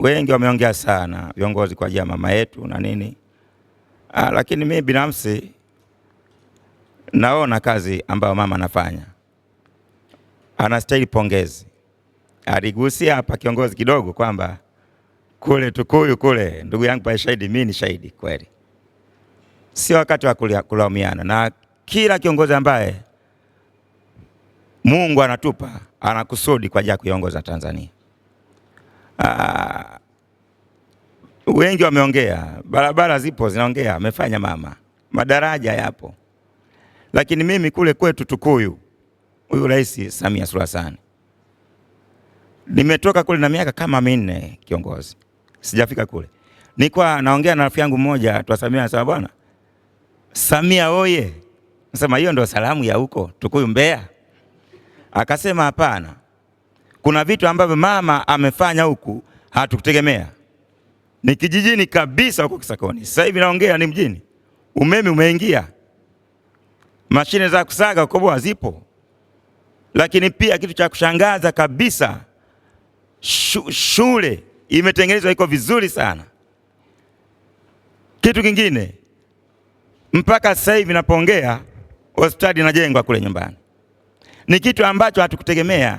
Wengi wameongea sana viongozi kwa ajili ya mama yetu na nini, lakini mimi binafsi naona kazi ambayo mama anafanya, anastahili pongezi. Aligusia hapa kiongozi kidogo kwamba kule Tukuyu kule, ndugu yangu pa shahidi, mimi ni shahidi kweli, sio wakati wa kulaumiana, na kila kiongozi ambaye Mungu anatupa anakusudi kwa ajili ya kuiongoza Tanzania. Wengi wameongea, barabara zipo zinaongea, amefanya mama, madaraja yapo, lakini mimi kule kwetu Tukuyu, huyu Rais Samia Suluhu Hassan, nimetoka kule na miaka kama 4 kiongozi, sijafika kule. Nilikuwa naongea na rafiki yangu mmoja tu Samia, anasema bwana Samia oye, nasema hiyo ndio salamu ya huko Tukuyu Mbeya. Akasema hapana, kuna vitu ambavyo mama amefanya huku hatukutegemea. Ni kijijini kabisa huko Kisakoni, sasa hivi naongea ni mjini, umeme umeingia, mashine za kusaga kukoboa zipo. Lakini pia kitu cha kushangaza kabisa, shule imetengenezwa iko vizuri sana. Kitu kingine, mpaka sasa hivi napoongea hospitali inajengwa kule nyumbani. Ni kitu ambacho hatukutegemea.